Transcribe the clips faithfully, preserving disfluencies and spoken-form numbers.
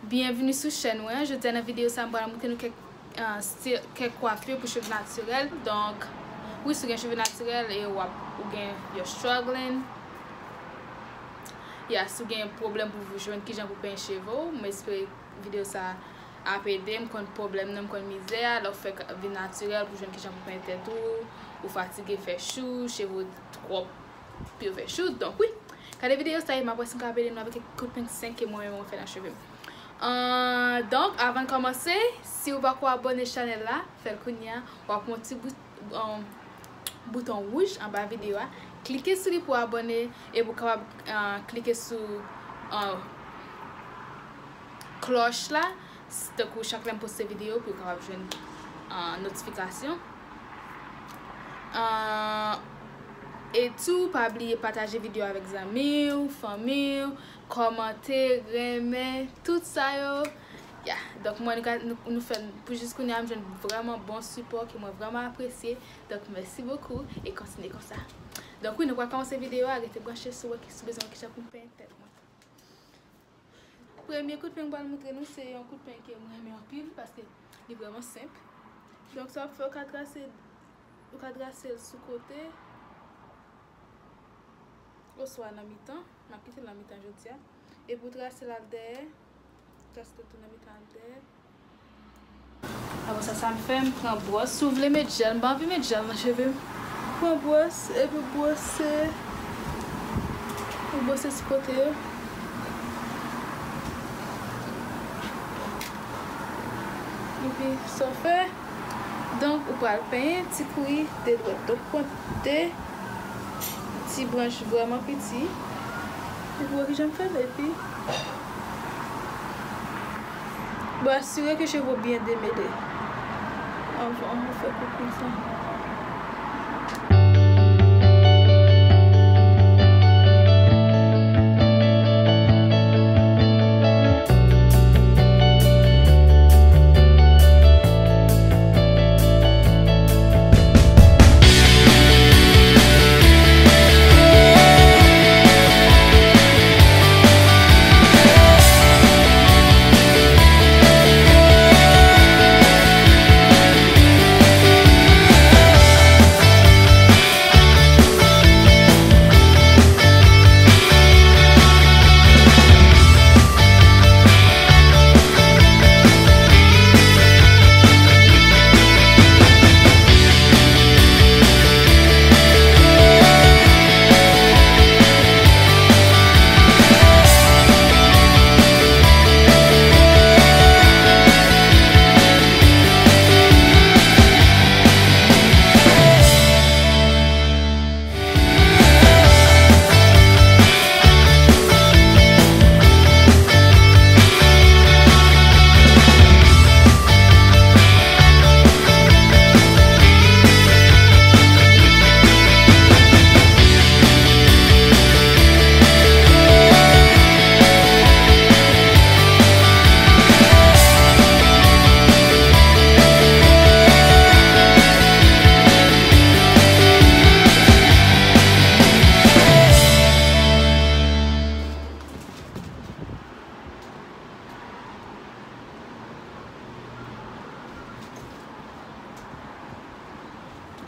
Byenvini sou chèn mwen. Jodi a nan videyo sa, m pral montre nou kèk, ah, stil, kèk kwafi pou cheve natirèl. Donk, wi, si w gen cheve natirèl e w ap, ou gen, you're struggling. Ya, si w gen pwoblèm pou jwenn kijan pou penyen cheve w, m espere videyo sa ap ede. M konn pwoblèm nan, m konn mizè a, lè w fè k-, vin natirèl pou jwenn kijan pou penyen tèt ou, ou fatige fè chou, cheve w twòp pou yo fè chou. Donk, wi, gade videyo sa e m ap wè si m kapab ede nou avèk kèk kout peng senk ke mwen menm mwen fè nan cheve m. Ah, donk, avan n kòmanse, si w pako abòne chanèl la, fè l kounye a. W ap wè yon ti bout, um, bouton wouj anba videyo a. Klike sou li pou abòne e pou kapab, ah, klike sou, ah, klòch la, s-, tankou chak lè m poste videyo pou w kapab jwenn, ah, notifikasyon. Ah, e tou, pa bliye pataje videyo avèk zanmi w, fanmi w, kòmante, renmen, tout sa yo. Ya, donk mwen, nou ka, nou, nou fè l pou jis kounye a, m jwenn vrèman bon sipò ke mwen vrèman apresye. Donk, mèsi bokou e kontinye konsa. Donk, wi, nou pral kòmanse videyo a, rete branche si w wè ki, si w bezwen wè kijan pou m penyen tèt mwen. Premye kout peng m pral montre nou, se yon kout peng ke mwen renmen anpil, paske li vrèman senp. Donk, sa w ap fè, ou ka trase, ou ka trase l sou kote, oswa nan mitan. M ap kite l nan mitan jodi a. Epi w trase l al dèyè. Trase l tou nan mitan al dèyè. Apre sa, sa m fè, m pran bwòs. Si w vle met jèl, m pa anvi met jèl nan cheve m. Pran bwòs, epi bwose, ou bwose ti kote yo. Epi, sa w fè, donk, ou pral penyen ti kouyi de dwèt. Donk, pran de ti branch vrèman piti. Epi, wè kijan m fè l, epi, bon, asire ke cheve w byen demele anvan ou fè kout peng sa.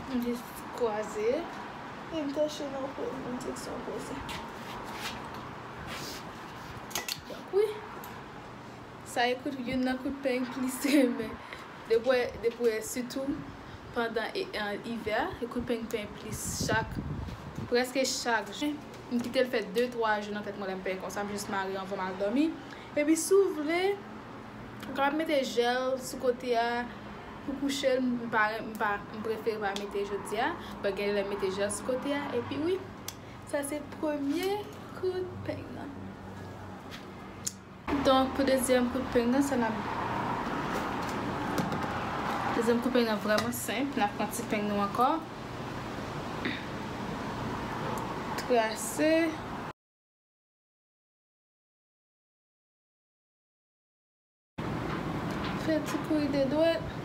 M jis kwaze. E m tache nan po, nan direksyon opoze. Donk, wi. Sa e kout, youn nan kout peng plis renmen. Depi w, depi w, sitou pandan e, an ivè, e kout peng peng plis chak, prèske chak jou. M kite l fè de, twa jou nan tèt mwen lè m peng konsa, m jis mare anvan m al dòmi. Epi si w vle, ou kapab mete jèl sou kote a pou kouche l, m pa, m pa, m prefere pa mete jodi a, but gen lè m mete jèl sou kote a, epi wi, sa se premye kout peng nan. Donk, pou dezyèm kout peng nan, sa n ap, dezyèm kout peng nan vrèman senp. N ap pran ti peng nou ankò. Trase. Fè ti kouyi de dwèt.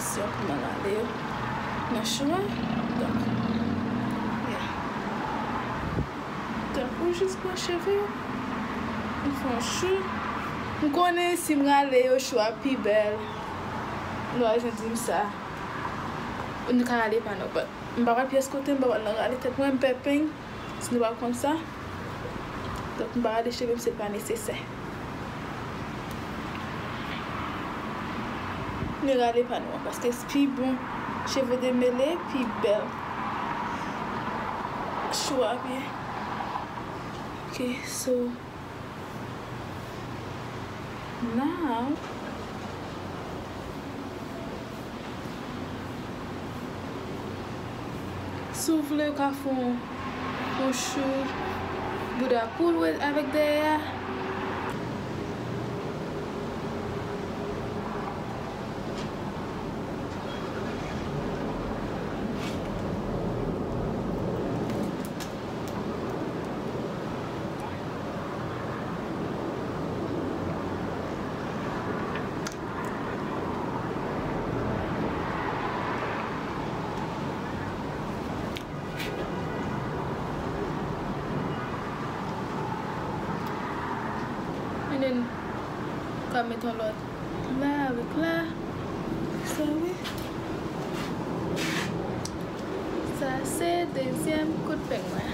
Syon pou mwen rale yo nan chou an. Donk, yeah. Donk, ou jis pran cheve w, ou fè yon chou. M konnen si m rale yo, chou a pi bèl. Nou a jan di m sa. Nou ka rale pa nou, but m pa pral pyès kote, m pa pral nan rale tèt mwen, m pè peny. Si nou pa konn sa, donk m pa rale cheve m, se pa nesesè. Nou rale pa nou an, paske pi bon cheve demele, pi bèl chou a pi. Ok, so now, si w vle, ou ka fè yon, yon chou bouda poul avèk dèyè a. And then, ou ka met yon lòt la avèk la. Sa wi. Sa se dezyèm kout peng mwen.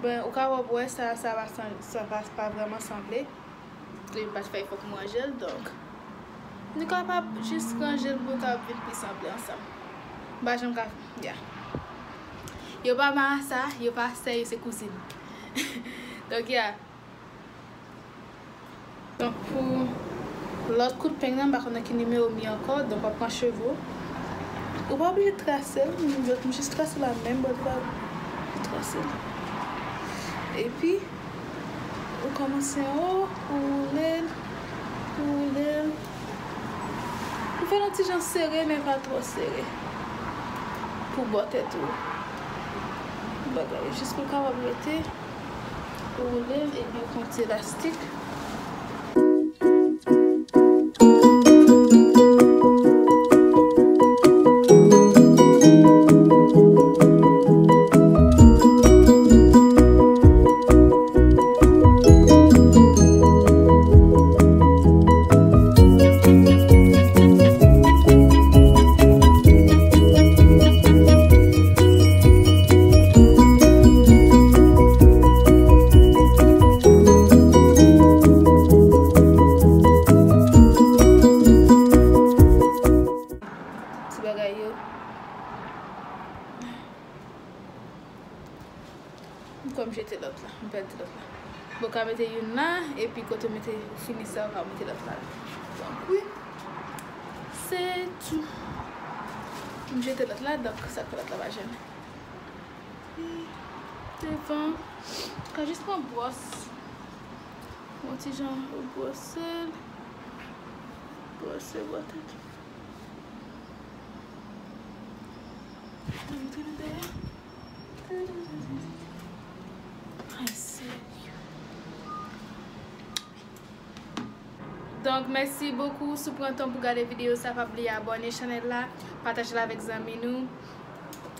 Ben, ou ka wè, wè sa, sa pa san-, sa pa, pa vrèman sanble. Li pa t fè efò pou m ranje l, donk, nou kapab jis ranje l pou l kapab vin pi sanble ansanm. M pa janm ka, yeah. Yo pa marasa, yo pa sè, yo se kouzin. Donk, yeah. Donk, pou lòt kout peng nan, m pa konn nan ki nimewo m ye ankò, donk w ap pran cheve w. Ou pa oblije trase l, m jis trase la menm, but ou pa oblije trase l. Epi, ou kòmanse anwo, ou woule l, ou woule l. Ou fè l yon ti jan sere, men pa twò sere. Pou bò tèt ou. Bagay, jis pou l kapab rete. Ou woule l epi ou pran ti elastik. M kwè m jete lòt la, m pèdi lòt la. Bon, ou ka mete youn la, epi kote w mete, ou fini sa, ou ka mete lòt la. Donk, wi. Se tou. M jete lòt la, donk sa k fè lòt la pa janm. Devan. Ka jis pran bwòs. Yon ti jan ou bwose l. Bwose bò tèt. Mete l dèyè. Ay, Senyè. Donk, mèsi bokou si w pran tan pou gade videyo sa. Pa bliye abòne chanèl la, pataje l avèk zanmi nou,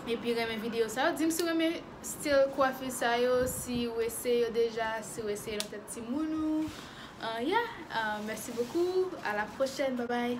epi renmen videyo sa yo. Di m si w renmen stil kwafi sa yo, si w eseye yo deja, si w eseye nan tèt timoun ou. Uh, yeah, uh, mèsi bokou. A la pwochèn. Babay.